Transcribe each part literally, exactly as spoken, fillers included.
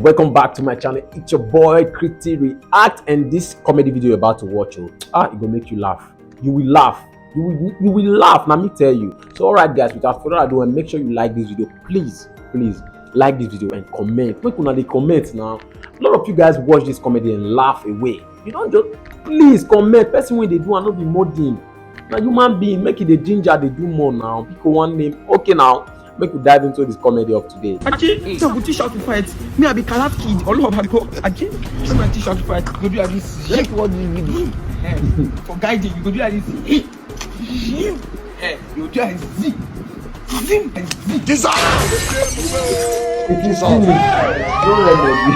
Welcome back to my channel. It's your boy Criti React, and this comedy video you're about to watch, oh, ah, it gonna make you laugh. You will laugh. You will, you will laugh. Let me tell you. So, all right, guys. Without further ado, and make sure you like this video, please, please like this video and comment. Make una dey comment now. A lot of you guys watch this comedy and laugh away. You don't just please comment. Person wey dey do and no be modern. Na human being, make e dey ginger dey do more now. Pick one name. Okay now, make we dive into this comedy of today. Aji, so go teach how to fight. Me, I be Kalaf kid. All over go. Aji, so go teach how to fight. Go do like this. Like what you do. Eh, for guiding, you go do like this. Eh, you go do like this. Zim and zim. Jesus! If you see me, no remedy.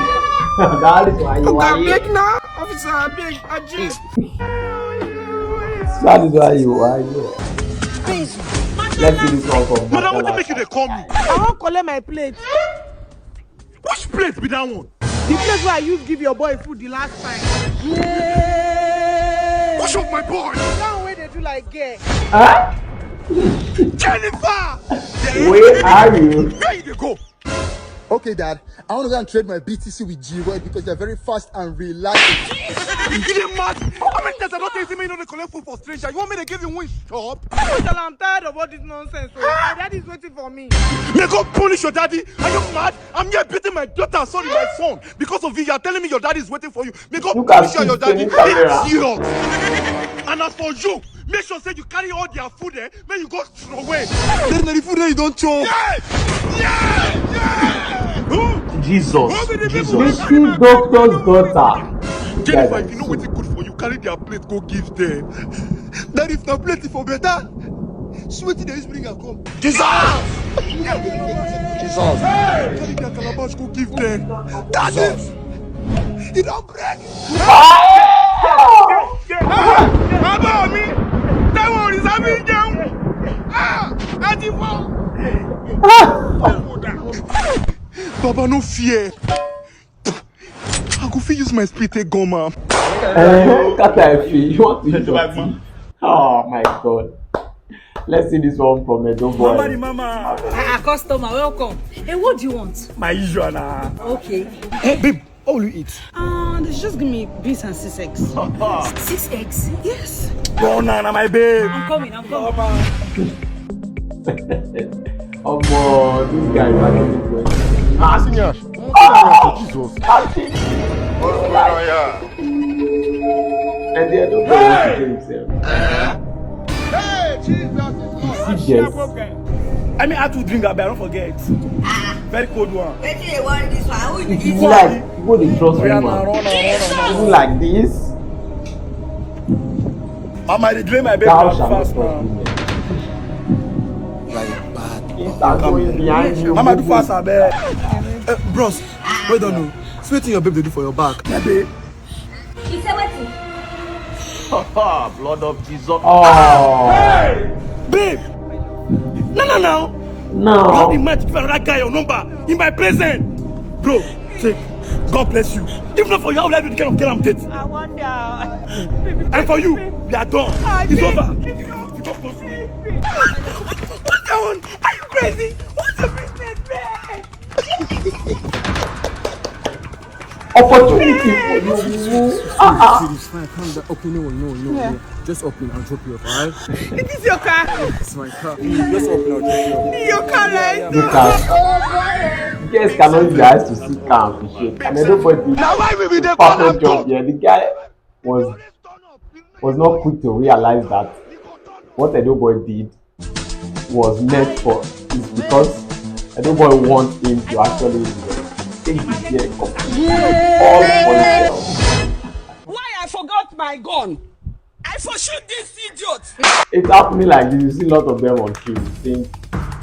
That is why you are here. Make now, officer, big Aji. That is why you are here. Let's see this one from Madam, what make you dey call me? I wan collect my plate. Which plate be that one? The plate where I used give your boy food the last time. Wash up my boy. That one wey dey do like gay. Huh? Jennifer! Where are you? Where you dey go? Okay, Dad. I want to go and trade my B T C with G Roy because they're very fast and reliable. You dey mad? How many times I don tell you say make you no dey collect food for stranger? You want me to give you one shop? Tell am I'm tired of all this nonsense. So my daddy is waiting for me. May God punish your daddy. Are you mad? I'm here beating my daughter, sorry, my son. Because of you, you are telling me your daddy is waiting for you. May God punish you and your daddy. Idiot. And as for you, make sure say you carry all their food, eh? May you go throw away. Then the food wey you don chop. Yeah! Yeah! Yeah! Who? Jesus. Who be the people wey carry my plate? Doctor's daughter. Jennifer, if you know wetin good for you, carry their plate, go give them. Then if na plate for better, see wetin dey use bring am come. Jesus! Jesus! Carry their calabash, go give them. That is, e don break. Bàbá mi, táwọn òrìṣà fi ń jẹun. Ah, ẹ ti fọ́. Baba, no fear. I go fit use my spit take gum am. Eh, Kata Efe, you want to use your teeth? Oh my God. Let's see this one from Edo boy. Mama, the mama. Ah, ah, customer, welcome. Hey, what do you want? My usual na. Okay. Hey, babe, what will you eat? Uh, they just give me beans and six eggs. Six eggs? Yes. No, na, na my babe. I'm coming, I'm coming. Omo, this guy is actually going. Ah, senior. Jesus. And they don't know what to do himself. Hey, Jesus is Lord. You see, yes. I mean, I had to drink, I don't forget. Very cold one. Wetin dey worry this one? Who is this? If you like, you go dey trust woman. Run am, run am, run am. Even like this. Mama, dey drain my babe. Thou shalt not trust women. If I'm going behind you, Mama, do fast, abeg. Eh, bros, well done o. See wetin your babe dey do for your back. My babe. She say wetin? Blood of Jesus. Oh. Babe! No, no, no. No. How the man to give another guy your number in my presence? Bro, say, God bless you. If not for you, how would I do the kind of girl I'm dating? I wonder. And for you, we are done. It's over. If you don't post me. What the hell? Are you crazy? What's the business, man? Opportunity for you. Ah, ah. It's fine, calm down. Okay, no, no, no, no. Just open, I'll drop you off, alright? It is your car. It's my car. Just open, I'll drop you off. Your car, right? Look at. You guys cannot use your eyes to see car and appreciate. And everybody did a perfect job here. The guy was was not quick to realize that what Edo boy did was meant for is because Edo boy wants him to actually take the year completely all for himself. Why I forgot my gun? I for shoot this idiot. It's happening like this. You see a lot of them on queue. You think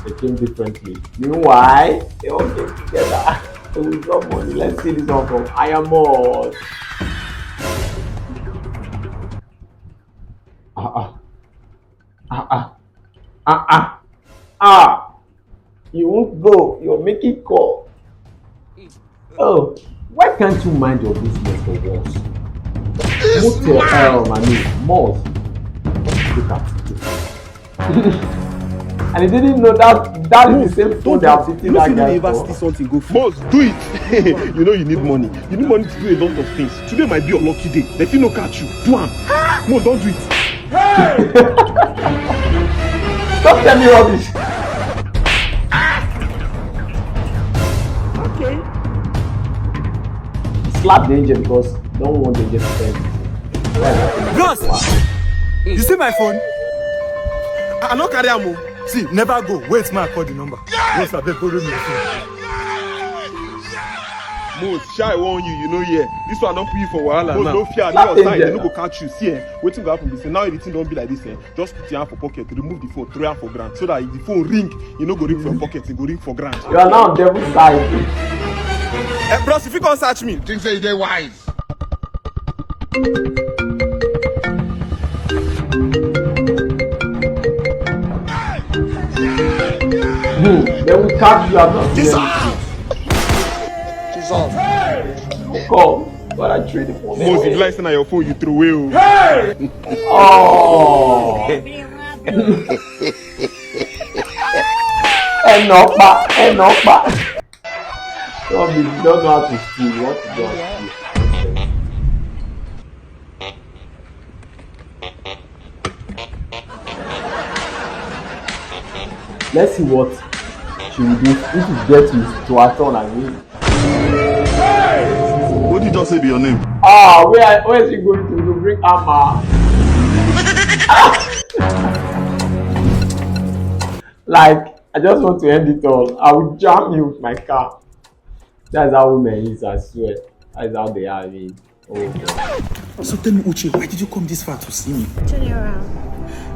they came differently. Meanwhile, they all came together. So we got money. Let's see this one from Ayamos. Ah ah. Ah ah. Ah ah. Ah. You won't go. You're making call. Oh, why can't you mind your business for once? Motel, um, I mean, malls. Look at it. And he didn't know that that is the same phone they are beating that guy for. Something go for. Most do it. You know you need money. You need money to do a lot of things. Today might be your lucky day. They fit no catch you. Do am. Most don't do it. Don't tell me rubbish. Okay. Slap the angel because don't want the angel to tell you. Bros, you see my phone? I, I no carry am o. See, never go. Wait, man, call the number. Yes, I beg, borrow me your phone. Mo shy warn you, you know here. This one don't put you for wahala now. No fear, no sign, they no go catch you. See, eh, wetin go happen be say now everything don be like this, eh? Just put your hand for pocket, remove the phone, throw am for ground, so that if the phone ring, e no go ring for pocket, e go ring for ground. You are now on devil side. Eh, bros, if you come search me. Think say you dey wise. Hmm, they will catch you. I'm not doing anything. Jesus. Come, but I trade the phone. Most, if like say na your phone you throw away o. Oh. Enopa, enopa. Don't be, don't know how to steal. You want to go and steal. Let's see what she will do if she get to, to her turn again. What did you just say be your name? Ah, where, where is she going to, to bring armor? Like, I just want to end it all. I will jam you with my car. That's how women is, I swear. That's how they are. I mean, oh God. So tell me, Uche, why did you come this far to see me? General,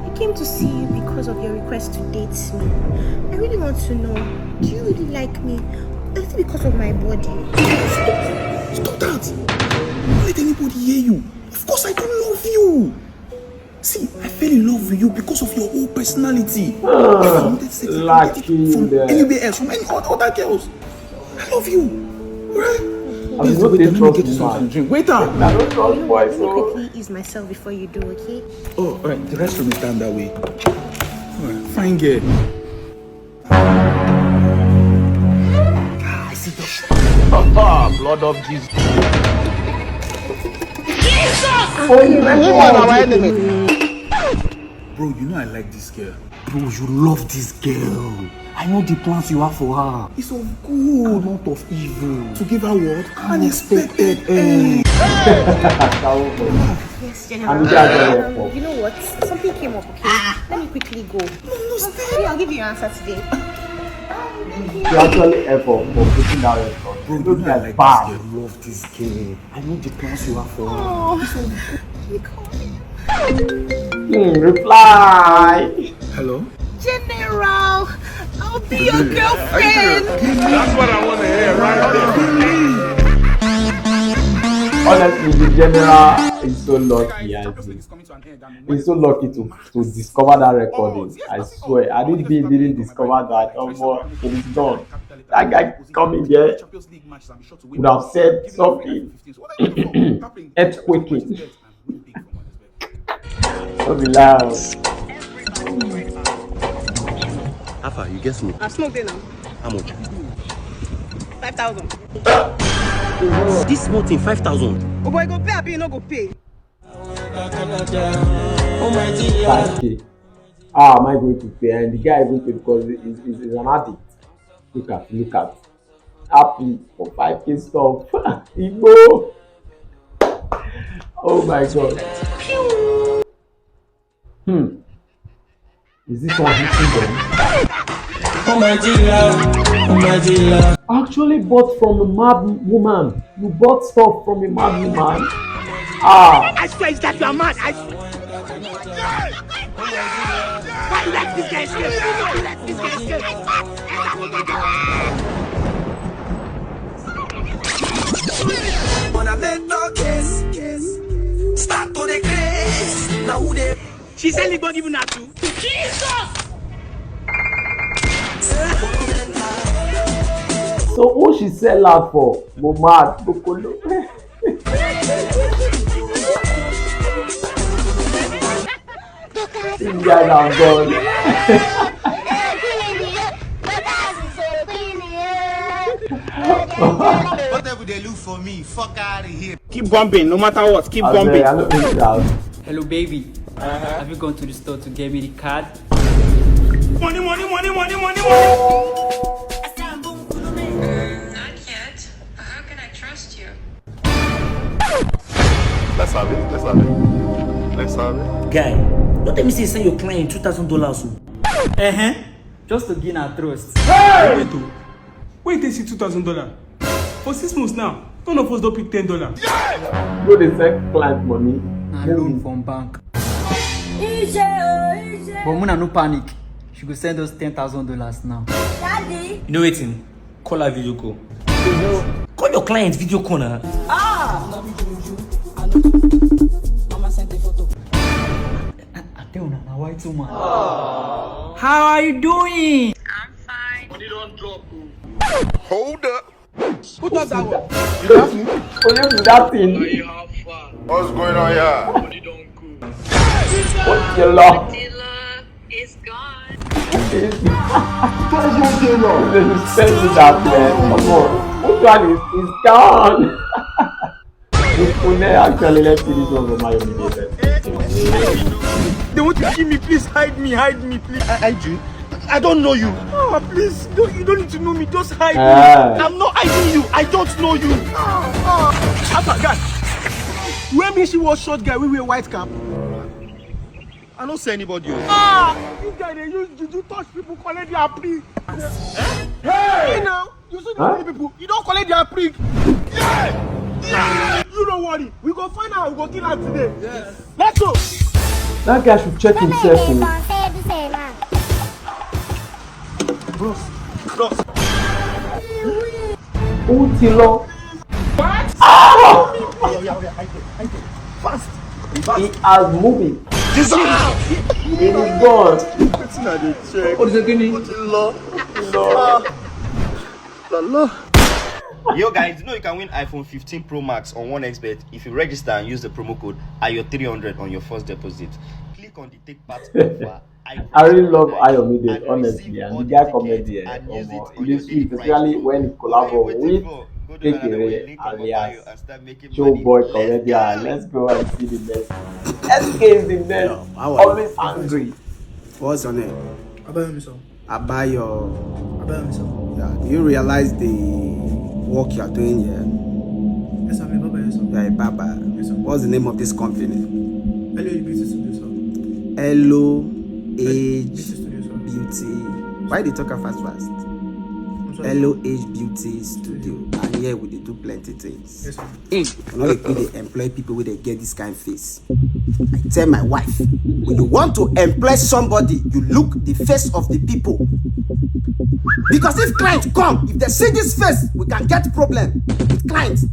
I came to see you because of your request to date me. I really want to know, do you really like me? Or is it because of my body? Stop, stop that! Don't let anybody hear you. Of course I do love you. See, I fell in love with you because of your whole personality. If I wanted sex, I could get it from anywhere else, from any other, other girls. I love you. Right? Wait, wait, let me get you something to drink. Wait up. Let me quickly ease myself before you do, okay? Oh, all right. The restroom is down that way. All right, fine girl. Ah, I see the blood of Jesus. Jesus! Oh, you are our enemy. Bro, you know I like this girl. Bro, you love this girl. I know the plans you have for her. It's of good, not of evil. To give her what? Unexpected end. Yes, General. Um, you know what? Something came up, okay? Let me quickly go. No, no, stay. I'll give you your answer today. You actually effort for putting down your thought. Bro, you know I like this girl. Love this girl. I know the plans you have for her. Oh, you call me. Hmm, reply. Hello? General, I'll be your girlfriend. That's what I want to hear right there. Honestly, the general is so lucky. I think. He's so lucky to, to discover that recording. I swear, had it been didn't discover that, oh boy, it is done. That guy coming there would have said something earthquaking. Don't be loud. How far? You get smoke? I smoke there now. How much? Five thousand. This small thing, five thousand. Oh boy, go pay, abi you no go pay. Five K. How am I going to pay? And the guy even pay because he's, he's, he's an addict. Look at, look at. Happy for five K stuff. Igbo. Oh my God. Hmm. Is this one hitting them? Oh my dealer, oh my dealer. Actually bought from a mad woman. You bought stuff from a mad woman. Ah. I swear, is that your man? I swear. Why you let this guy escape? Why you let this guy escape? Wanna make no case, case. Start to the case. Now who they? She sell it, but even that too. Jesus! So who she sell out for? Mohbad, Kokolo. These guys are gone. Whatever they look for me, fuck out of here. Keep bumping, no matter what. Keep Abeg, bumping. I no fit shout. Hello, baby. Have you gone to the store to get me the card? Money, money, money, money, money, money. Not yet. How can I trust you? Let's have it. Let's have it. Let's have it. Guy, don't tell me say you send your client two thousand dollars. Uh huh. Just to gain her trust. Wait, oh. Wait, they see two thousand dollar for six months now. None of us don't pick ten dollar. Go dey send client money. Na loan from bank. But Muna no panic. She go send us ten thousand dollars now. You know wetin? Call her video call. Call your client video call na. I tell una na white woman. How are you doing? I'm fine. Hold up. Who does that one? Only with that thing. What's going on here? What the law? Dilla is gone. They spend with that man. Come on. Which one is, is gone? This one there actually, let's see this one for my own. They want to kill me. Please hide me. Hide me, please. I hide you. I don't know you. Oh, please, don't, you don't need to know me. Just hide Ah. Me. I'm not hiding you. I don't know you. Ah, ah. Alpha guy. When me she was short guy, we wear white cap. I don't see anybody. Oh. Ah, this guy they use juju touch people, collect their pig. Hey, now you see these people, you don't collect their pig. Yeah. You don't worry, we go find out, we go kill her today. Yes. Let's go. That guy should check himself. Oh. Bros, bros. Who Tilo? What? Oh! Yeah, yeah, yeah, I did, I did. Fast. He has moving. He is gone. Wetin I dey check? What is it? What is law? No. La la. Yo guys, you know you can win iPhone fifteen Pro Max on OneXBet if you register and use the promo code ayo three hundred on your first deposit. Click on the take part offer. I really love Ayomide, honestly, and the guy comedy, eh, omo, e dey sweet, especially when he collabo with Kekere alias Showboy Comedian. Let's go and see the next. S K is the next. Always angry. What's your name? Abayomi, sir. Abayo. Abayomi, sir. Yeah. Do you realize the work you are doing here? Yes, I'm a barber, yes, sir. You are a barber. Yes, sir. What's the name of this company? L O H Beauty Studio, sir. L O H Beauty Studio, sir. Beauty. Why they talk fast fast? I'm sorry. L O H Beauty Studio. And here we dey do plenty things. Yes, sir. You know, they, they employ people where they get this kind of face. I tell my wife, when you want to employ somebody, you look the face of the people. Because if clients come, if they see this face, we can get problem with clients.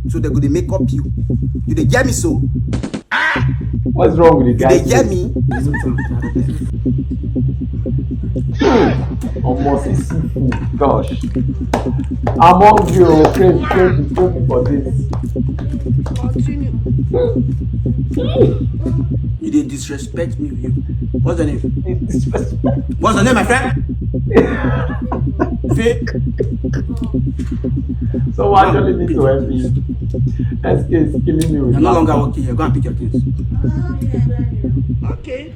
So they go to make up you. You dey get me so? What's wrong with the You guy? dey get me? Almost a seafood. Gosh. Among you, crazy, crazy, crazy for this. You dey disrespect me. You. What's the name? What's the name, my friend? Faye. So we actually need to help you. S K is killing me with You're no longer laughter. Working here. Go and pick your things. Okay.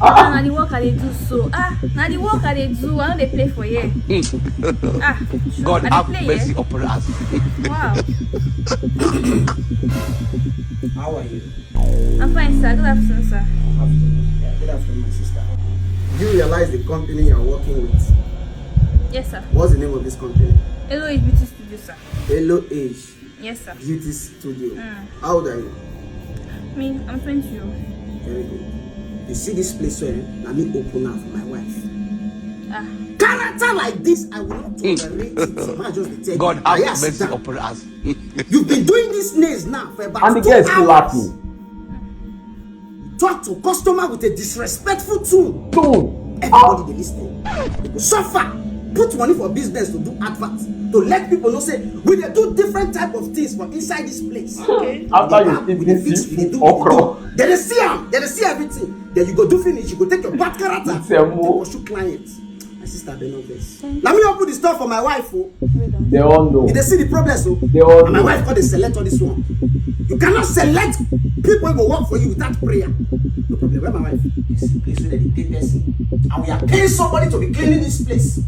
Ah, na the work I dey do so. Ah, na the work I dey do. I no dey play for here. Ah, true. God I dey have play mercy here. Upon us. Wow. How are you? I'm fine, sir. Good afternoon, sir. Afternoon. Yeah, good afternoon, my sister. Do you realize the company you are working with? Yes, sir. What's the name of this company? L O H Beauty Studio, sir. L O H Yes, sir. Beauty Studio. Mm. How old are you? Me, I'm twenty. Oh. Very good. You see this place, eh? Let me open up for my wife. Ah. Character like this, I will not tolerate it. Man, just dey tell God you. have Yes, mercy sir. Upon us. You've been doing these nails now for about And the two girl is still hours. Laughing. Talk to customer with a disrespectful tone. Tone. Everybody dey listen. They go suffer. Put money for business to do advert to let people know say we dey do different type of things for inside this place. Okay. After you eat this seafood okra. They dey see am. They dey see everything. Then you go do finish. You go take your bad character. It's a move. Pursue clients. I Sister, they know this. Now me open the store for my wife. Oh. They all know. You dey see the problem, so. They all and my know. Wife come dey select all this one. You cannot select people who go work for you without prayer. No problem. Where my wife? You see place where they pay person. And we are paying somebody to be cleaning this place.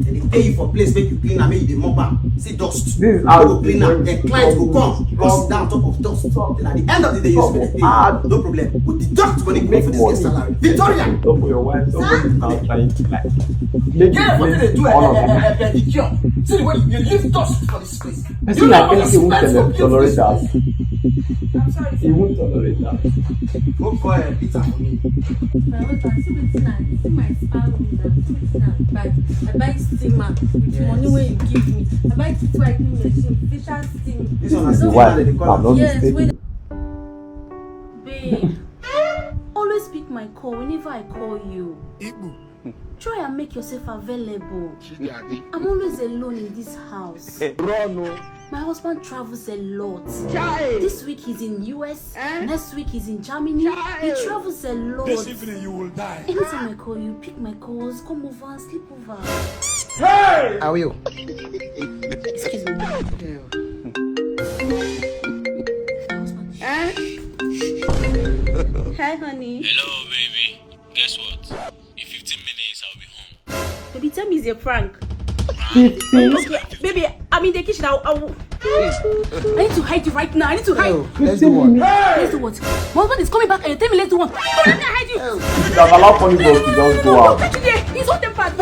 They dey pay you for place, make you clean and make you dey mop am. See dust. This is how you go clean am. Then clients go come, run sit down on top of dust. Then at the end of the day, you spend the pay. No problem. We deduct money for this girl's salary. Victoria! Talk for your wife. Somebody is now trying to like. Make you do all of them. Pedicure. See the way you leave dust for this place. Person like Elsie won't tolerate that. I'm sorry. He won't tolerate that. Go call a pizza for me. My husband, see wetin I see my spa room now. See wetin I buy. I buy steamer with money wey you give me. I buy two wiping machine, facial steam. This one is the one that they call. Yes, wait. Babe, always pick my call whenever I call you. Igbo. Try and make yourself available. I'm always alone in this house. Run o. My husband travels a lot. Chai. This week he's in U S, eh? Next week he's in Germany. Chai. He travels a lot. This evening you will die. Anytime I call you, pick my calls, come over and sleep over. Hey! How are you? Excuse me. Eh? Hi, honey. Hello, baby. Guess what? In fifteen minutes, I'll be home. Baby, tell me it's a prank. Fifteen. Okay, baby, I'm in the kitchen. I'll, I'll... I need to hide you right now. I need to hide. Let's do what? Let's do what? My husband is coming back and you tell me let's do what? Oh, let me hide you. You should have allowed Funny Bros to just go out. Don't touch it there. He's hot tempered.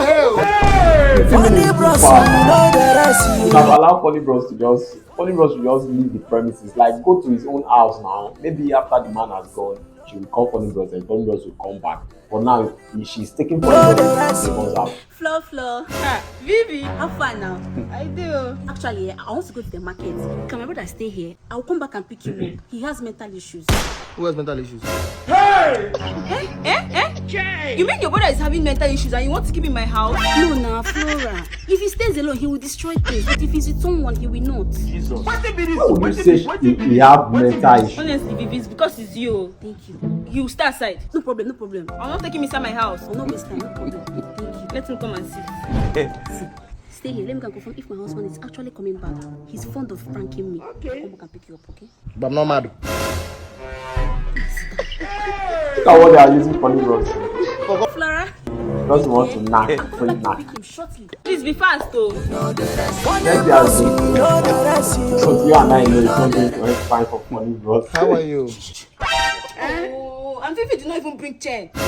Funny Bros, you know the rest. You should have allowed Funny Bros to just Funny Bros should just leave the premises. Like, go to his own house now. Maybe after the man has gone, she will call Funny Bros and Funny Bros will come back. For now, she's taking Funny Bros to his neighbor's house. Floor, floor. Ah, Vivi, how far now? I do. Actually, I want to go to the market. Can my brother stay here? I'll come back and pick him up. He has mental issues. Who has mental issues? Hey! Eh? Eh? Eh? You mean your brother is having mental issues and you want to keep him in my house? No, now, Flora. If he stays alone, he will destroy things. But if he's with someone, he will not. Jesus. Why would you say he, he have mental issues? Honestly, Vivi, it's because it's you. Thank you. You stay aside. No problem, no problem. I'm not taking him inside my house. I'll not waste time, no problem. Thank you. Let him come and sit. Stay here. Let me go and confirm if my husband is actually coming back. He's fond of pranking me. Okay. I'll come back and pick you up, okay? But I'm not mad. Look at what they are using Funny Bros. Flora. Just want to knock, free knock. Pick him shortly. Please be fast, though. Let's be as good. But you and I know it's not going to end fine for Funny Bros. How are you? Oh, and Vivi did not even bring chair. They've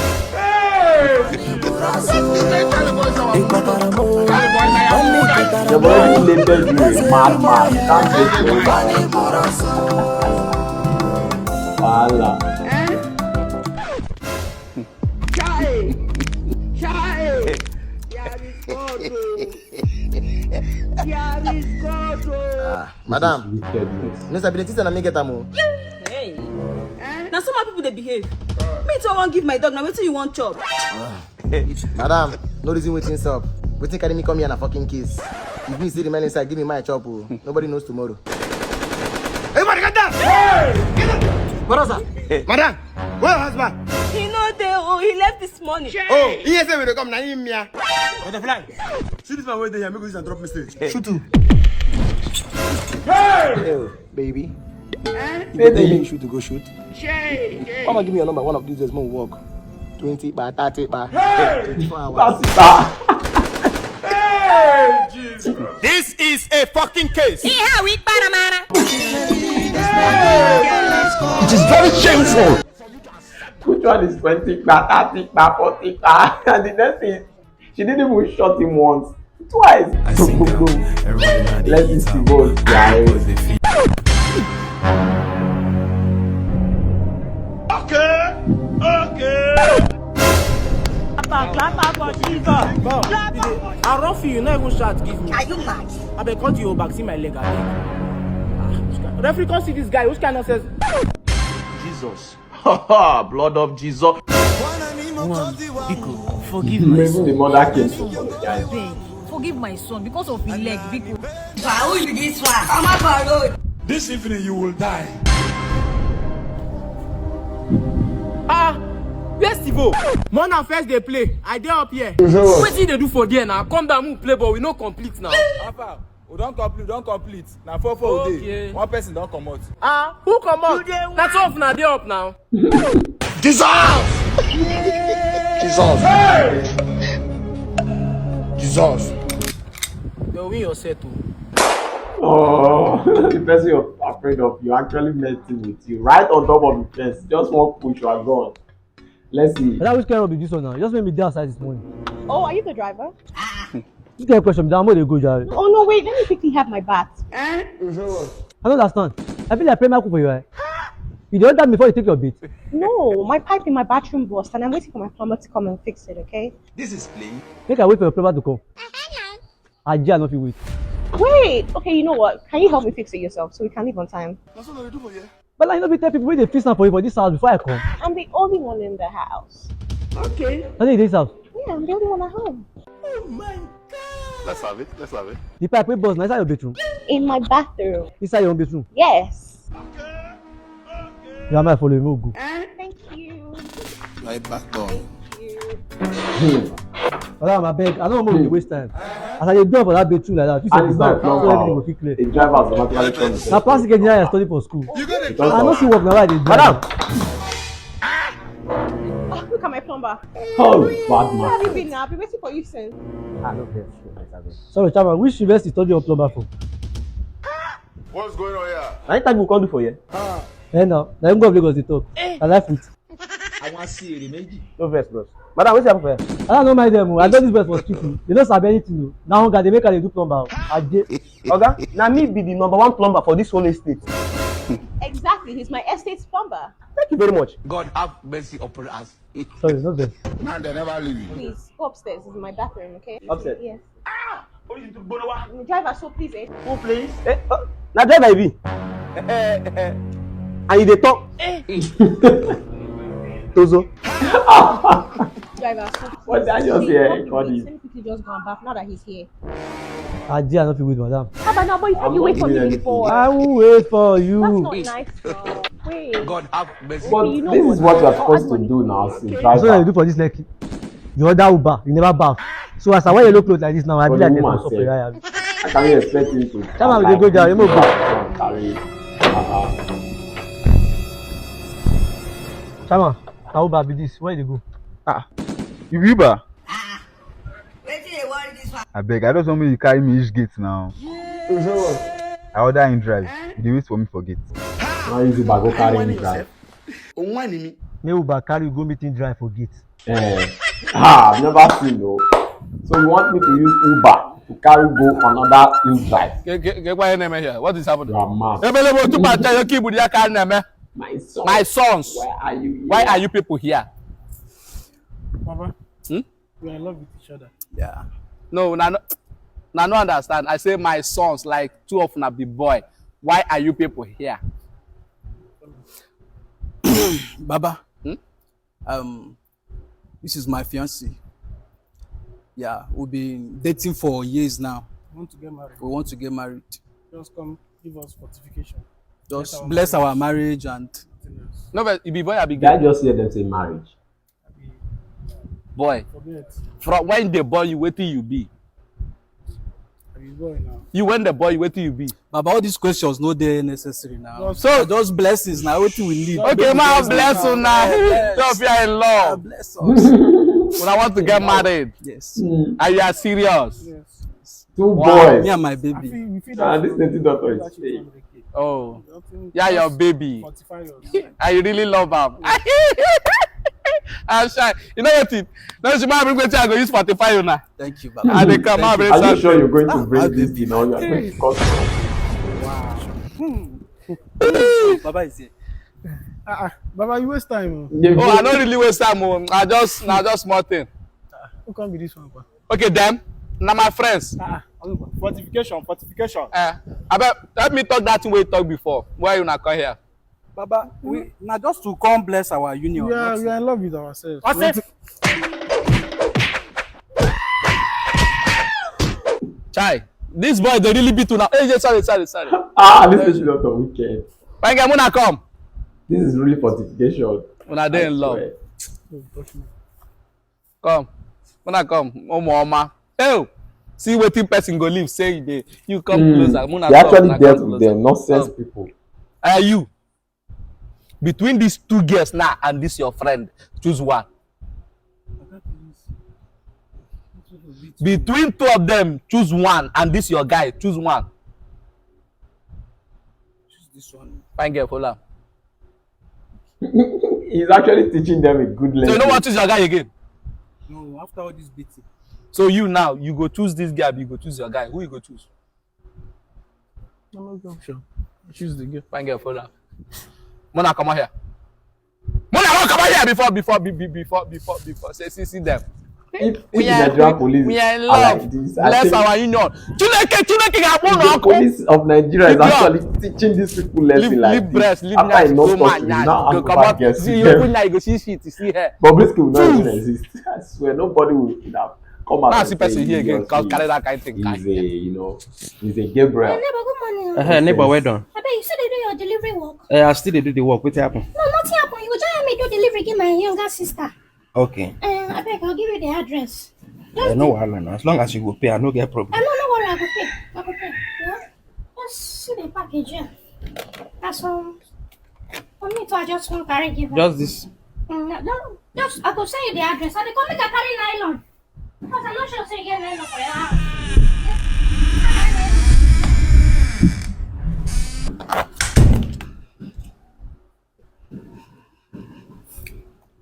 already labeled you a madman. You can't take your own. Wahala. Chai! Chai! There is God, oh. There is God, oh. Madam, wickedness. No sabi the things that me get am o. Hey. Na so my people dey behave. Me too, I wan give my dog. Now wetin you wan chop? Madam, no reason wetin sup. Wetin carry me come here na fucking case. If me see the man inside, give me my chop o. Nobody knows tomorrow. Everybody get down! Hey! Get up! What else, sir? Madam, where your husband? He no dey o. He left this morning. Oh, he hear say we dey come, na him here. Butterfly, see this man wey dey here, make we use am drop message. Shoot him. Hey! Hey, baby. Eh? If you tell me you shoot, to go shoot. Mama, give me your number. One of these days, more work. Twenty bar, thirty bar. Hey! Twenty-four hours. Thirty bar. Hey, Jesus. This is a fucking case. Ihe a wụ ikpe mara. It is very shameful. Which one is twenty bar, thirty bar, forty bar? And the next thing, she didn't even shot him once. Twice. Boom, boom, boom. Let this evolve, guys. Okay. Okay. Clap, clap, clap for Jesus. Clap, clap for I rough you, you not even shout, give me. Are you mad? I beg, come to your back, see my leg, I beg. Ah, which kind, referee, come see this guy, which kind of nonsense? Jesus. Ha ha, blood of Jesus. Biko, forgive my son. Even the mother came to apologize. Beg, forgive my son because of his leg, biko. Who be this one? I'm a parole. This evening you will die. Ah, where's the Four. More na first dey play. I dey up here. Wetin you dey do for there now? Come down, move play ball. We no complete now. Alpha, we don complete, we don complete. Na four four we dey. Okay. One person don comot. Ah, who comot? Na two of una dey up now. Jesus! Jesus! Jesus! You win your set o. Oh, the person you're afraid of, you actually met him with you right on top of the fence. Just one push, you are gone. Let's see. But that which kind of be this one now? You just made me dey outside this morning. Oh, are you the driver? This kind of question, I'm going to go, Jerry. Oh, no, wait, let me quickly have my bath. Eh? I don't understand. I feel like playing my for your eye. You don't tell me before you take your bait. No, my pipe in my bathroom burst and I'm waiting for my plumber to come and fix it, okay? This is playing. Make I wait for your plumber to come. I dare not wait. Wait, okay, you know what? Can you help me fix it yourself so we can leave on time? That's what I do for you. But I no fit tell people wey dey fix am for you for this house before I come. I'm the only one in the house. Okay. Na you dey this house. Yeah, I'm the only one at home. Let's have it. Let's have it. The pipe wey burst na inside your bedroom. In my bathroom. Inside your own bedroom. Yes. You are my follow me go. Thank you. My back door. Madam, I beg, I don't want to waste time. As I dey do for that bedroom like that, you say And it's not a so everything go plumber. fit clear. A driver has automatically turned himself. Na plastic engineer I study for school. You go dey I no see work na why I dey do. Madam, Oh, look at my plumber. Oh, bad Where have you man. been now? I've been waiting for you since. Ah, no vex, no vex, abeg. Sorry, Chama, which university you study your plumber for? What's going on here? Na interview we come do for here. Eh, now, na him go of Lagos dey talk. I like it. I wan see èrè méjì. No vex, bros. Madam, wetin happen for here? I don't know my dem o. I don this vex for street o. They no sabi anything o. Na hunger dey make I dey do plumber o. Aje. Oga, na me be the number one plumber for this whole estate. Exactly, he's my estate plumber. Thank you very much. God have mercy upon us. Sorry, no vex. Man, they never leave you. Please, go upstairs. It's my bathroom, okay? Upstairs? Yes. Orí ti gbóná wá. The driver, so please, eh? Who please? Eh, oh, na driver e be. And you dey talk. Tozo. Driver, so please. What did I just hear? Let me quickly just go and bath now that he's here. I did, I don't feel with madam. How about now, but you said you wait for me before. I will wait for you. That's not nice, girl. Wait. God have mercy. But you know this is what you're supposed to do now as a driver. So you do for this lekki. You order Uber, you never baff. So as I wear yellow clothes like this now, I be like a woman for Ferrari. How can you expect him to? Come on, we go there. You move. Carry. Come on, how Uber be this? Where you go? Ah, you be Uber? Wetin dey worry this one? Abeg, I just want make you carry me reach gate now. I order him drive. You dey wait for me for gate. Now use Uber go carry him drive. Òun wà ní mi. Make Uber carry you go meet him drive for gate. Eh. Ah, I've never seen no. So you want me to use Uber to carry go another hill drive? Get, get, get quiet name here. What is happening? You are mad. Ebelebo, tupa chayo kibu dia carry name. My sons. My sons. Why are you here? Why are you people here? Baba, hmm? We are in love with each other. Yeah. No, na no, na no understand. I say my sons, like two of una be boy. Why are you people here? Baba, hmm? Um, this is my fiancée. Yeah, we've been dating for years now. We want to get married. We want to get married. Just come give us fortification. Just bless our marriage and. No, but you be boy, I be girl. Did I just hear them say marriage? Boy, from when they born you, wetin you be? You when they born you, wetin you be? Baba, all these questions no dey necessary now. So just blessings now. Wetin we need? Okay, ma bless una. Don't fear in love. Bless us. When I want to get married. Yes. And you are serious. Yes. Two boys. Me and my baby. Ah, this native doctor is fake. Oh, yeah, your baby. I really love am. I'm shy. You know what? Now she might bring wetin I go use fortify you now. Thank you, Baba. I dey come out very. Are you sure you're going to bring this thing on? You are going to cause. Wow. Baba is here. Ah, ah. Baba, you waste time. Oh, I don't really waste time. Oh. I just, I just small thing. Who can be this one? Okay, them. Now my friends. Ah, ah. Fortification, fortification. Uh, I bet, let me talk that thing we talk before. Why you not come here? Baba, we now just to come bless our union. We are, we are in love with ourselves. Ourselves. Chai, this boy they really beat una. Hey, sorry, sorry, sorry. Ah, this is not a wicked. When Gamuna come. This is really fortification. Una dey in love. Come. Una come. Omo Oma. Hey! See wetin person go leave say e dey. You come closer. Una come, actually una come dealt with closer. Them. Nonsense people. Are you? Between these two girls now and this your friend, choose one. Between two of them, choose one, and this your guy, choose one. Choose this one. Fine girl, follow am. He's actually teaching them a good lesson. So you no wan choose your guy again? No, after all this beating. So you now, you go choose this girl, you go choose your guy. Who you go choose? No, no option. Choose the girl. Fine girl, follow am. Mona, come out here. Mona, come out here before, before, be- be- before, before, before. Say, see, see them. If, if the Nigerian police are like this, I think our union. Chineke, Chineke ga-akpọ the police of Nigeria is actually teaching these people lesson like this. Leave breast, leave. After I not talk to you, now I'm go back here. See, you open now, you go see shit, you see her. But basically, we don't even exist. I swear, nobody will have come out. Now see person here again, carry that kind thing. He's a, you know, he's a Gabriel. Hey, neighbor, good morning. Uh, neighbor, well done. I bet you still dey do your delivery work. Uh, I still dey do the work. Wetin happen? No, nothing happen. You go just help me do delivery, give my younger sister. Okay. Uh, I beg, I'll give you the address. Just no wahala na. As long as you go pay, I no get problem. I no, no worry, I go pay. I go pay. Yeah. Just see the package here. That's um, for me to, I just won't carry give. Just this. Mm, no, no, just, I go send you the address. I dey come make I carry nylon. Because I'm not sure say you get nylon for your house.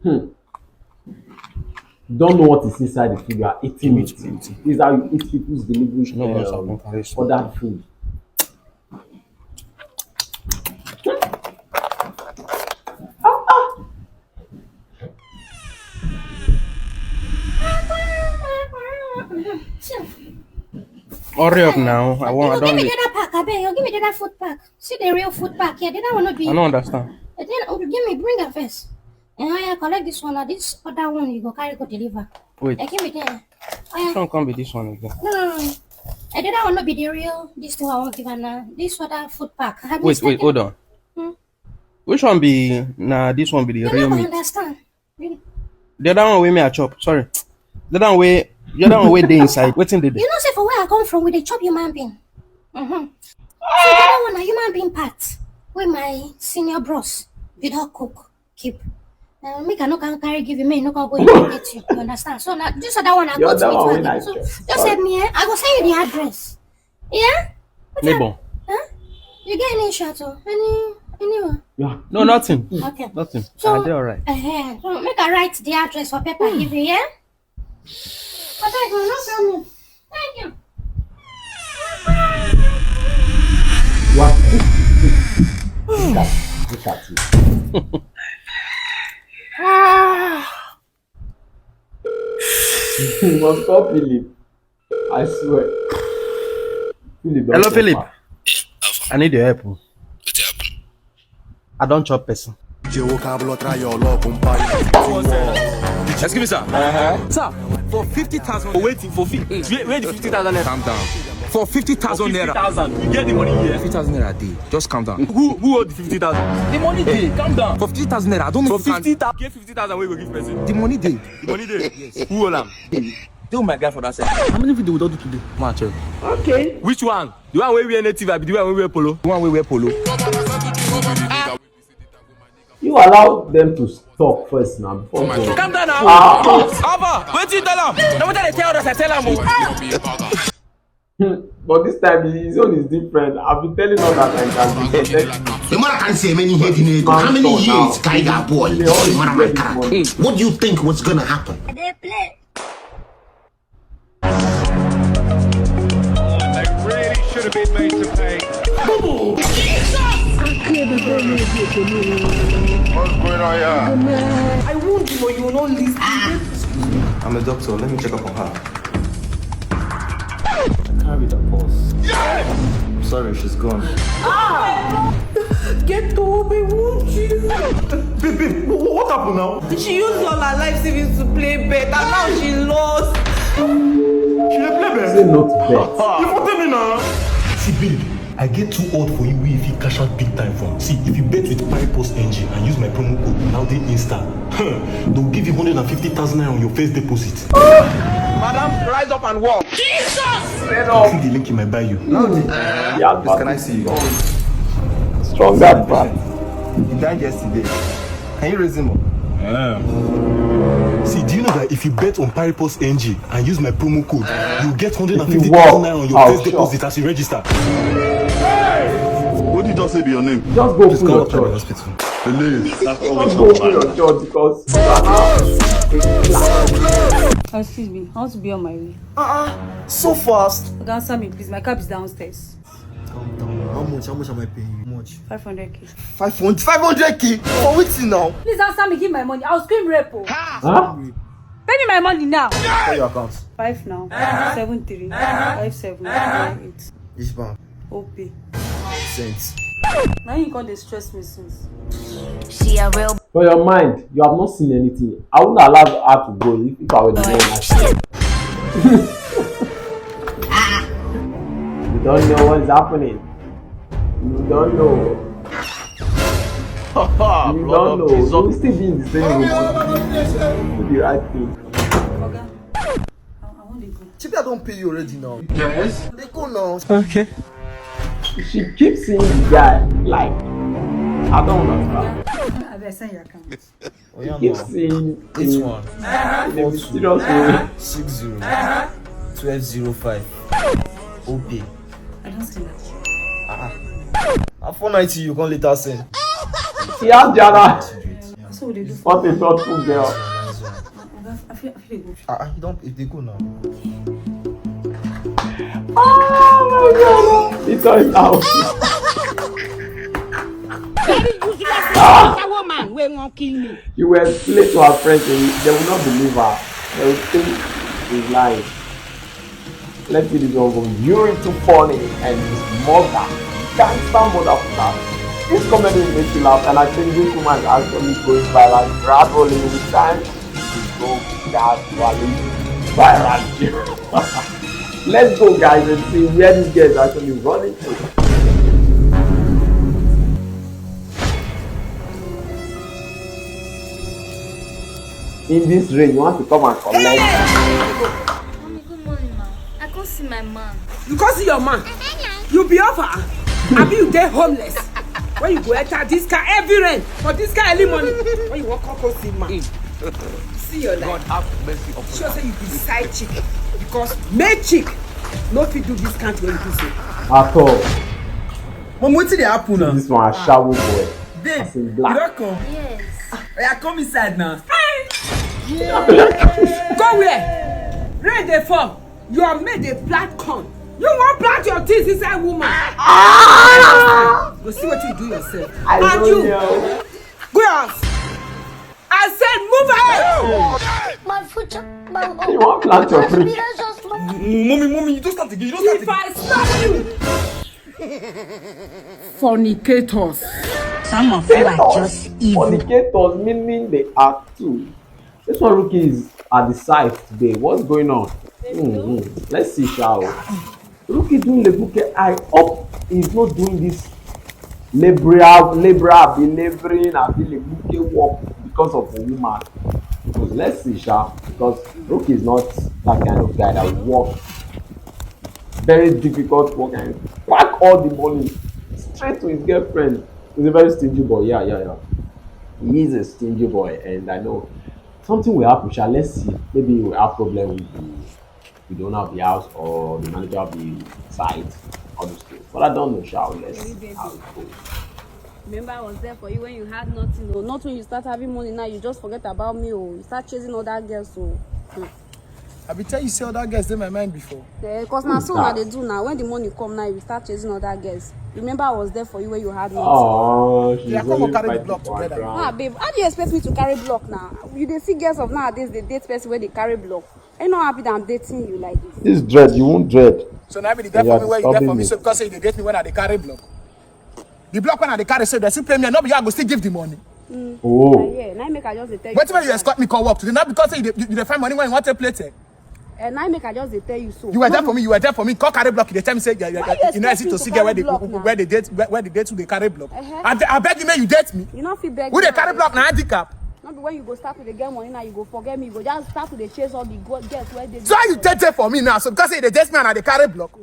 Hmm. Don't know what is inside the food, you are eating it. This is how you eat people's delivery, um, other food. Hurry up now. I want, I don't. Give me the other pack, abeg. Give me the other food pack. See the real food pack here. The other one no be. I don't understand. And then, oh, give me, bring am first. And I collect this one. Now this other one you go carry go deliver. Wait. Eh, give me there. Oh, yeah. Which one come be this one again? No, no, no. Eh, the other one no be the real. This thing I won't give her now. This other food pack. Wait, wait, hold on. Hmm? Which one be, nah, this one be the real meat? I don't understand. The other one wey me I chop, sorry. The other one wey, the other one wey dey inside, wetin dey there? You know say for where I come from, we dey chop human being. Mm-hmm. So the other one na human being part wey my senior bros bin don cook keep. Uh, make I no can carry give you, make you no can go imitate you. You understand? So now this other one I go to it again. So just help me, eh? I go send you the address. Yeah? Neighbor. Huh? You get any issue at all? Any, anyone? Yeah. No, nothing. Okay. Nothing. So, I dey alright. Uh-huh. So make I write the address for paper give you, yeah? Abeg, no tell me. Thank you. What? Look at, look at you. Ah. You must call Philip. I swear. Philip don. Hello, Philip. I need your help. Wetin happen? I don chop person. Excuse me, sir. Uh-huh. Sir, for fifty thousand. Wait, for fi-, where, where the fifty thousand naira? Calm down. For fifty thousand naira. Fifty thousand. You get the money here. Fifty thousand naira dey. Just calm down. Who, who hold the fifty thousand? The money dey. Calm down. For fifty thousand naira, I don't know if you can. For fifty thousand. Get fifty thousand wey you go give person. The money dey. The money dey. Yes. Who hold am? Dey with my guy for that side. How many video we don do today? Ma check. Okay. Which one? The one wey wear native, abi the one wey wear polo? The one wey wear polo. You allow them to talk first now before going. Calm down now. Ah. Abba, wetin you tell am? Na wetin I dey tell others, I tell am o. Hmm, but this time his own is different. I've been telling all that I can be protected. The mother can say many years in a, how many years, Kaiga boy? The mother can. What do you think was gonna happen? They play. They really should have been made to pay. What's going on here? I warned you, but you will not listen. I'm a doctor. Let me check up on her. I can't read her pulse. I'm sorry, she's gone. Get up, I warned you. Babe, babe, wha-, what happened now? She used all her life savings to play bet, and now she lost. She dey play bet? Say no to bet. You for tell me now. See, babe, I get two odd for you wey you fit cash out big time from. See, if you bet with Pipos N G and use my promo code Loudly Insta, they'll give you hundred and fifty thousand naira on your first deposit. Madam, rise up and walk. Click the link in my bio. Yeah, but can I see you? Strong that man. You died yesterday. Can you raise him up? See, do you know that if you bet on Pipos N G and use my promo code, you get If you hundred and fifty thousand walk naira on your out, first sure. deposit as you register? What did you just say be your name? Just go Just put come your up to the church. hospital. Please. Just go put your church because Excuse me, I want to be on my way. Uh-uh. So fast. Oga, answer me, please. My cab is downstairs. Calm down. How much? How much am I paying you? How much? five hundred k. Five hundred. Five hundred k. For wetin now? Please answer me, give my money. I'll scream rape. Oh. Huh? Pay me my money now. Call your account. Five now. Seven three. Five seven. Nine eight. This bank. Opay. Cents. Now you can't stress me since. She a real For your mind, you have not seen anything. I wouldn't allow her to go if, if I were the one. I swear. You don't know what is happening. You don't know. You don't know. You will still be in the same room. Do the right thing. Oga, I, I want to go. Chibi, I don't pay you already now. Yes. They go now. Okay. She keeps seeing the guy like, I don't understand. I better send your account. Oh, yeah, Keep no. seeing This him one. In a mysterious way. Six zero. Twelve zero five. Opay. I don't see that. Ah. I four ninety you can later send. He has the other. So what they do? What a thoughtful girl. Oga, I feel, I feel good. Ah, ah, you don't. If they go now. Oh my God. He turned out. Very useless woman wey wan kill me. You will explain to her friends, they will, they will not believe her. They will think she's lying. Let's see this one go. You're too funny and this mother. Gangster motherfucker. This comedy will make you laugh, and I think this woman is actually going viral gradually with time. It will go gradually viral. Let's go, guys, and see where this girl is actually running to. In this rain, you want to come and collect? Mommy, good morning, ma. I can't see my man. You can't see your man. You be over. Abi you dey homeless. When you go enter this car every rain for this car early morning. When you walk come see man. See your life. God have mercy upon Sure say you be side chick because main chick no fit do this kind wey you do so. At all. Mom, wetin dey happen now? This one, a shower boy. Babe, As in you black. don come. Yes. Oya, come inside now. Go where? Rain dey fall. Your mate dey plant corn. You wan plant your things inside woman. Go see wetin you do yourself. I And don't you, know. Go your house. I said move ahead. My future, my You want plant your tree? Just Mommy, mommy, you don't start again. You don't start If again. I slap you, Fornicators. Some of you are just evil. Fornicators, meaning they are two. This one, Rookie is at the site today. What's going on? Mm-hmm. Let's see, shall we? Rookie doing Lebuke. I hope he's not doing this laborer, laborer, be laboring, and be Lebuke work because of a woman. Because let's see, shall, because Rookie is not that kind of guy that will work very difficult work and pack all the money straight to his girlfriend. He's a very stingy boy. Yeah, yeah, yeah. He is a stingy boy, and I know something will happen. Shall, let's see. Maybe he will have problem with the, with the owner of the house or the manager of the site. All those things. But I don't know. Shall, let's see how it goes. Remember, I was there for you when you had nothing. Oh, not when you start having money now, you just forget about me. Oh, you start chasing other girls. Oh. Hmm. I be tell you say other girls dey my mind before. Eh, cause na so una dey do now. When the money come now, you start chasing other girls. Remember, I was there for you when you had nothing. Oh, she's Yeah, come always on, carry the fighting block for her together. ground. Ah, babe, how do you expect me to carry block now? You dey see girls of nowadays, they date person where they carry block. Are you not happy that I'm dating you like this? This dread, you won't dread. So now be the girl Yeah, for me where you get for disturbing me. me. So because say you dey date me when I dey carry block. The block when I dey carry, so they still pay me. No be you I go still give the money. Oh. Ah, yeah, now make I just dey tell you. Wetin make you escort me come work today? Not because say you dey, you dey find money when you want to play. And I make I just dey tell you so. You were there for me. You were there for me. Come carry block. They tell me say you, you, you know I see to see girl where they where they date where, where they date who they carry block. Uh-huh. I, I beg you, make you date me. You not fit beg. Who they carry block na handicap? Not be when you go start to dey get money now you go forget me. You go just start to dey chase all the girls where they. So you date for me now. So because say they date me and I they carry block.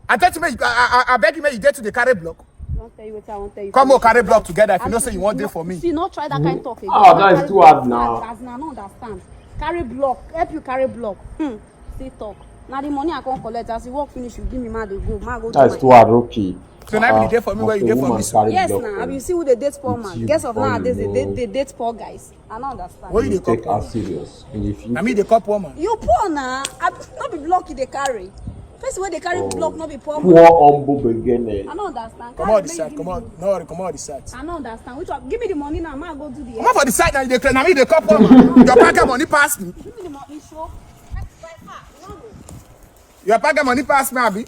I tell you, make I, I, I beg you, make you date who they carry block. Don't tell you what I won't tell you. Come on, carry block together. If you know say you want there for me. See, not try that kind of talk again. Oh, that is too hard now. As I no understand. Carry block, help you carry block. Hmm. See talk. Now the money I can't collect. As you work finish, you give me man they go. Man go. That's too hard, okay. So now you dey for me where you dey for me. Yes, now. Have you see who they date poor man? Guess of nowadays they date, they date poor guys. I don't understand. What you dey take as serious? I mean, they call poor man. You poor now. I no be block you they carry. Person wey dey carry block no be poor man. Poor humble beginning. I no understand. Come out the side. Come out. No worry. Come out the side. I no understand. Which one? Give me the money now. Ma go do the. Come out for the side now. You dey clear. Now me dey call poor man. Your bank money pass me. Give me the money. Show. Your bank money pass me, abi?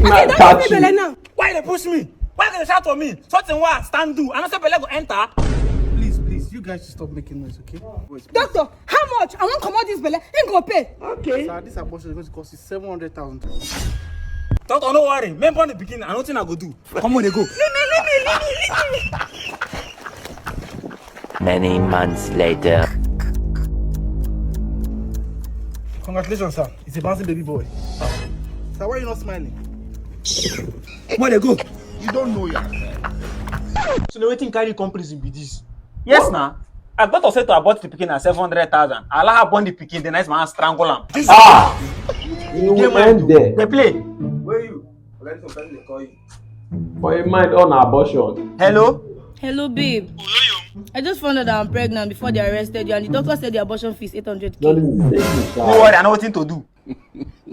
I say don't give me belle now. Why they push me? Why they shout for me? Something why I stand do? I no say belle go enter. Please, please, you guys should stop making noise, okay? Doctor, how much? I wan comot this belle. Him go pay. Okay. Sir, this abortion is going to cost you seven hundred thousand. Doctor, no worry. Remember the beginning. I don't think I go do. Come on, they go. Leave me, leave me, leave me, leave me. Many months later. Congratulations, sir. It's a bouncing baby boy. Sir, why are you not smiling? Where they go? You don't know yet. So the waiting carry come prison be this. Yes, na. I got to say to abort the pikin at seven hundred thousand. Allah born the pikin, the nice man strangle him. Ah! You will end there. They play. Where you? Let some person dey call you. For your mind on abortion. Hello? Hello, babe. I just found out that I'm pregnant before they arrested you, and the doctor said the abortion fee is eight hundred K. No worry, I know what to do.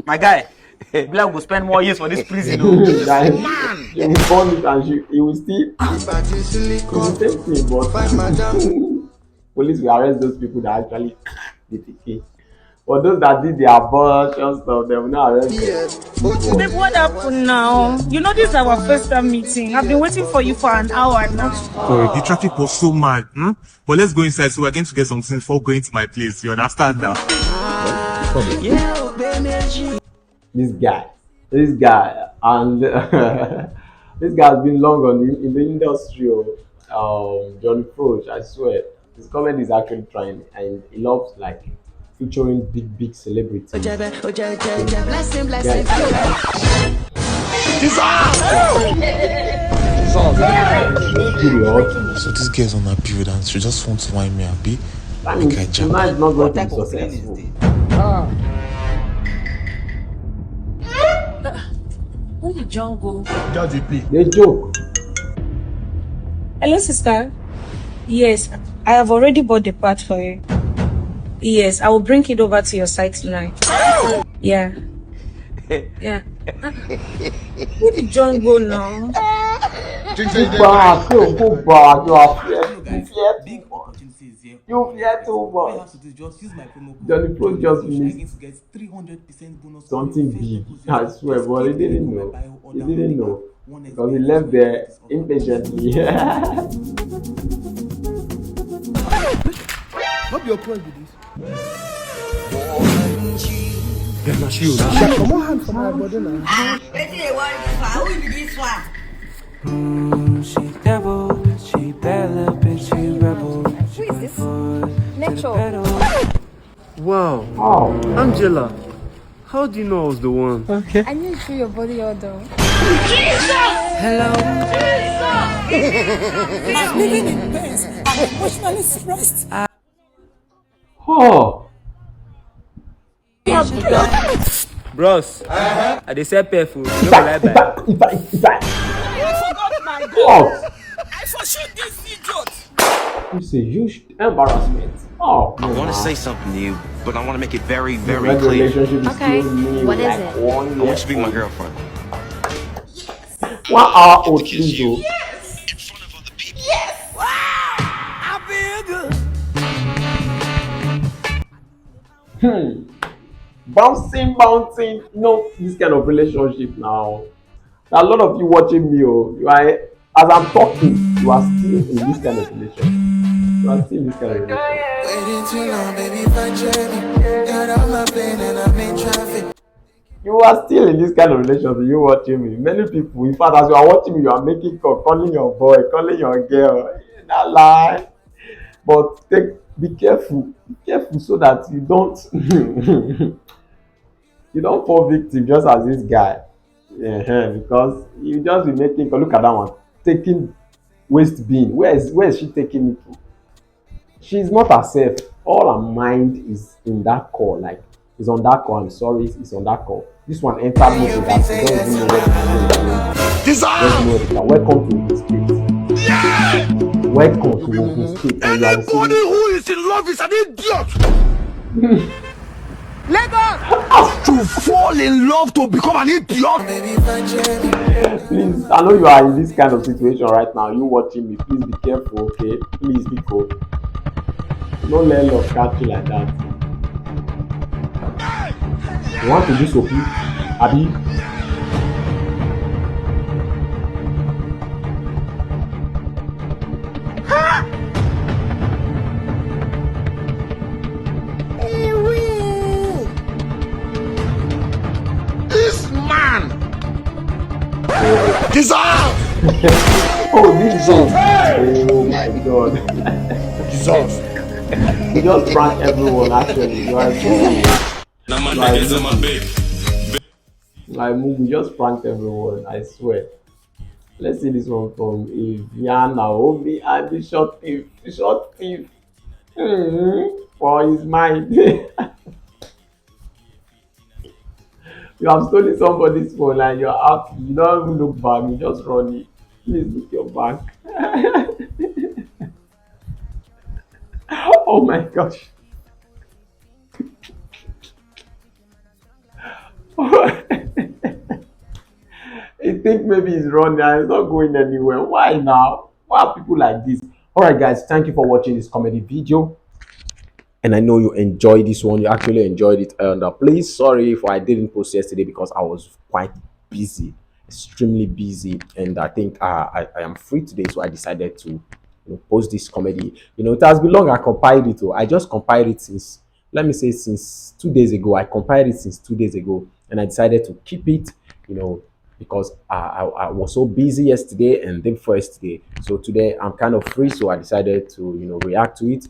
My guy, Black go spend more years for this prison. Oh. Guys, he will burn it and she, he will still. It's the same thing, but police will arrest those people that actually did the case. For those that did the abortion stuff, they will not arrest them. Babe, what happened now? You know this is our first time meeting. I've been waiting for you for an hour now. Sorry, the traffic was so mad. Hmm? But let's go inside so we're going to get something before going to my place. You understand now? This guy, this guy, and this guy has been long on the, in the industry. Oh. Um, Johnny Froch, I swear, his comedy is actually trying, and he loves like featuring big, big celebrities. Blessing, blessing. So this girl's on her period and she just wants to wine me, abi? Make I jump. What type of thing is this? Who the jungle? Just dey play. Dey joke. Hello, sister. Yes, I have already bought the part for you. Yes, I will bring it over to your site tonight. Yeah. Yeah. Who the jungle now? Go back, go, go back. You are fear, you fear too much. You fear too much. Johnny Pro just missed something big. I swear, but he didn't know. He didn't know because he left there impatiently. No be your crush be this. Yeah, na she o. Comot hand for my body now. Wetin dey worry you for? Who be this one? Mm, she devil, she bad little bitch, she rebel. Who is this? Nature. Wow. Oh. Angela, how do you know I was the one? Okay. I knew you threw your body all down. Jesus! Hello? Jesus! He's living in pain and emotionally stressed. Oh. Bros, I dey sell pep o. No go lie buy. If I, if I, if I, I forgot my God. I for shoot this idiot. It's a huge embarrassment. Oh, I want to say something to you, but I want to make it very, very clear. Okay, what is it? I want you to be my girlfriend. One hour old, please, though. Yes. Wow! I feel good. Hmm. Bouncing, bouncing. No, this kind of relationship now. There are a lot of you watching me. Oh, you are, as I'm talking, you are still in this kind of relationship. You are still in this kind of relationship. Waiting too long, baby, if I check me. Got on my plane and I'm in traffic. You are still in this kind of relationship. You watching me. Many people, in fact, as you are watching me, you are making call, calling your boy, calling your girl. Not lie. But take be careful. Be careful so that you don't you don't fall victim just as this guy. Uh-huh, because you just be making call. Look at that one. Taking waste bin. Where is where is she taking it to? She's not herself. All her mind is in that call. Like, is on that call. I'm sorry, it's on that call. This one entered me to that. She don't even know what to do. Just know that. Welcome to Ogun State. Welcome to Ogun State. And you are Anybody receiving who is in love is an idiot. Lagos. To fall in love to become an idiot. Please, I know you are in this kind of situation right now. You watching me, please be careful, okay? Please be cool. Don't let love catch you like that. You want to do so, please? Abi? This man deserves. Oh, this is. Oh my God. Jesus. You just prank everyone, actually. You are so. Like, Mugu just prank everyone, I swear. Let's see this one from Evian Naomi and the short thief. The short thief. Mm-hmm. For his mind. You have stolen somebody's phone and you're out. You don't even look back. You just run it. Please look your back. Oh my gosh. You think maybe he's running and he's not going anywhere. Why now? Why are people like this? All right, guys, thank you for watching this comedy video. And I know you enjoyed this one. You actually enjoyed it. And uh, please, sorry if I didn't post yesterday because I was quite busy, extremely busy. And I think uh, I, I am free today, so I decided to you know, post this comedy. You know, it has been long. I compiled it. Oh. I just compiled it since, let me say, since two days ago. I compiled it since two days ago, and I decided to keep it. You know, because I, I, I was so busy yesterday and day before yesterday. So today I'm kind of free, so I decided to you know react to it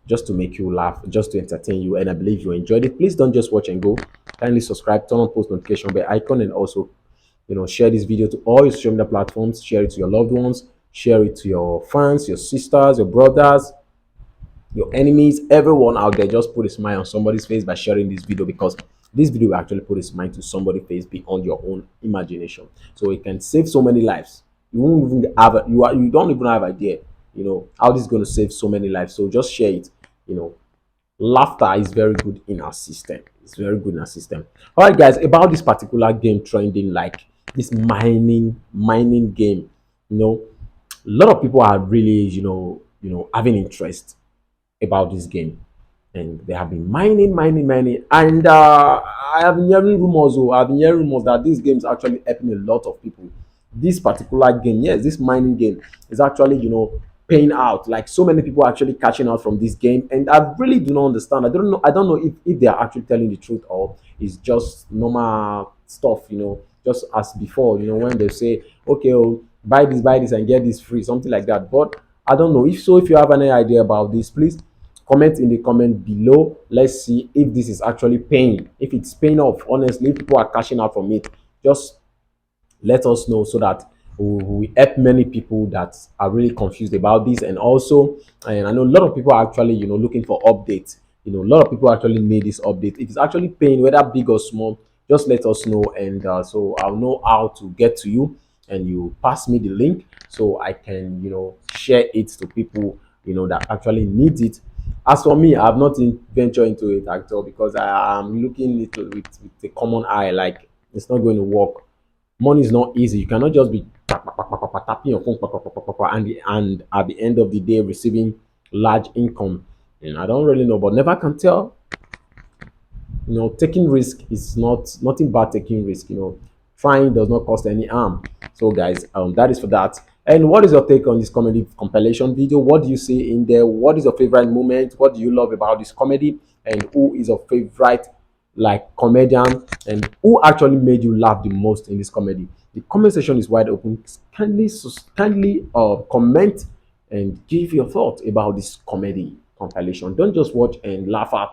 just to make you laugh, just to entertain you. And I believe you enjoyed it. Please don't just watch and go. Kindly subscribe, turn on post notification bell icon, and also, you know, share this video to all your social media platforms. Share it to your loved ones. Share it to your fans, your sisters, your brothers, your enemies, everyone out there. Just put a smile on somebody's face by sharing this video because this video will actually put a smile to somebody's face beyond your own imagination. So it can save so many lives. You won't even have a, you are you don't even have idea, you know, how this is going to save so many lives. So just share it. You know, laughter is very good in our system. It's very good in our system. All right, guys, about this particular game trending, like this mining mining game. You know, a lot of people are really you know you know having interest about this game. And they have been mining, mining, mining. And uh, I have been hearing rumors, oh, I've been hearing rumors that these games actually helping a lot of people. This particular game, yes, this mining game is actually, you know, paying out. Like so many people are actually cashing out from this game, and I really do not understand. I don't know. I don't know if, if they are actually telling the truth or it's just normal stuff. You know, just as before. You know, when they say, okay, oh, buy this, buy this, and get this free, something like that. But I don't know. If so, if you have any idea about this, please comment in the comment below. Let's see if this is actually paying, if it's paying off. Honestly, if people are cashing out from it, just let us know so that we, we help many people that are really confused about this. And also, and I know a lot of people are actually, you know, looking for updates. You know, a lot of people actually need this update. It is actually paying, whether big or small. Just let us know, and uh, so I'll know how to get to you, and you pass me the link so I can, you know, share it to people, you know, that actually needs it. As for me, I've not in, ventured into it at all because I am looking into it with a common eye. Like, it's not going to work. Money is not easy. You cannot just be tapping your phone and the, and at the end of the day receiving large income. And I don't really know, but never can tell. You know, taking risk is not nothing but taking risk. You know, trying does not cost any harm. So, guys, um, that is for that. And what is your take on this comedy compilation video? What do you see in there? What is your favorite moment? What do you love about this comedy? And who is your favorite, like, comedian? And who actually made you laugh the most in this comedy? The comment section is wide open. Kindly sus- kindly uh, comment and give your thoughts about this comedy compilation. Don't just watch and laugh at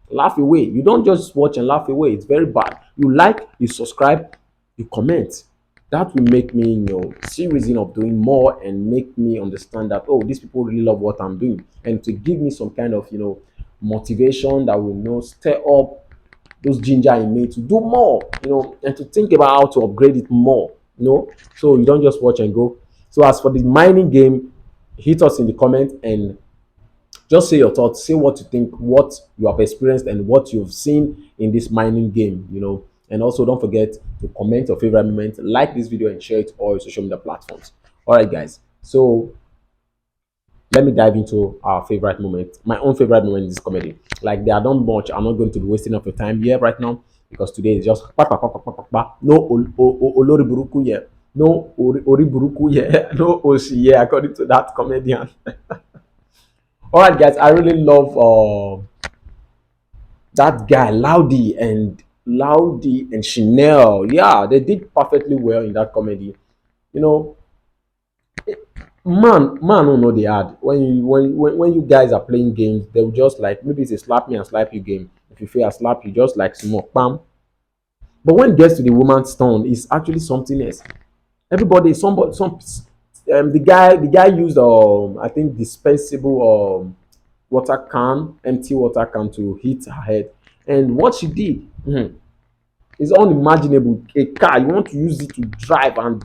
laugh away. You don't just watch and laugh away. It's very bad. You like, you subscribe, you comment. That will make me, you know, see reason of doing more and make me understand that, oh, these people really love what I'm doing, and to give me some kind of, you know, motivation that will, you know, stir up those ginger in me to do more, you know, and to think about how to upgrade it more, you know. So you don't just watch and go. So as for the mining game, hit us in the comment and just say your thoughts, say what you think, what you have experienced, and what you've seen in this mining game, you know. And also, don't forget to comment your favorite moment, like this video, and share it all on social media platforms. All right, guys. So let me dive into our favorite moment, my own favorite moment in this comedy. Like, there are not much. I'm not going to be wasting up your time here right now because today is just pa, pa, pa, pa, pa, pa, pa. No ol- o- o- olori buruku here, no ori, ori buruku here, no oshi here, according to that comedian. All right, guys, I really love uh, that guy, Loudy and Loudy and Chanel. Yeah, they did perfectly well in that comedy. You know, man, man, no, no, they hard. When you when, when when you guys are playing games, they will just, like, maybe it's a slap me and slap you game. If you fail, I slap you, just like small, bam. But when it gets to the woman's turn, it's actually something else. Everybody, somebody, some um, the guy, the guy used um, I think, dispensable um, water can, empty water can, to hit her head, and what she did, hmm, is unimaginable. A car, you want to use it to drive and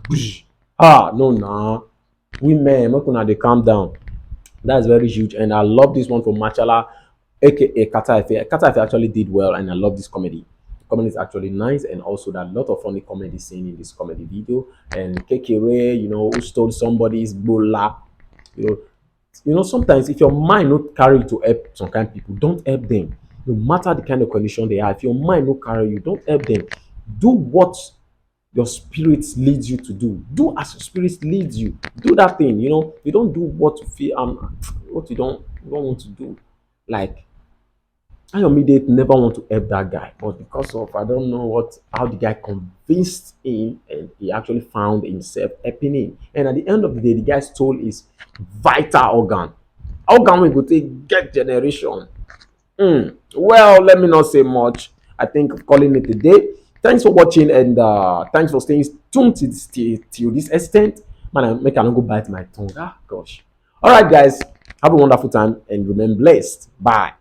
ah, no, nah. Women, make una dey calm down. That's very huge, and I love this one for Machala, A K A Kata Efe. Kata Efe actually did well, and I love this comedy. The comedy is actually nice, and also that lot of funny comedy scene in this comedy video. And Kekere, you know, who stole somebody's bola, you know, you know, sometimes if your mind not carry you to help some kind of people, don't help them. No matter the kind of condition they are, if your mind not carry you, don't help them. Do what your spirit leads you to do. Do as your spirit leads you. Do that thing. You know, you don't do what you feel um what you don't you don't want to do. Like, Ayomide never want to help that guy, but because of, I don't know what, how the guy convinced him, and he actually found himself helping him. And at the end of the day, the guy stole his vital organ. Organ we go take get generation. Hmm. Well, let me not say much. I think of calling it a day. Thanks for watching, and uh, thanks for staying tuned to this, till, till this extent. Man, I make I no go bite my tongue. Ah, gosh. All right, guys. Have a wonderful time and remain blessed. Bye.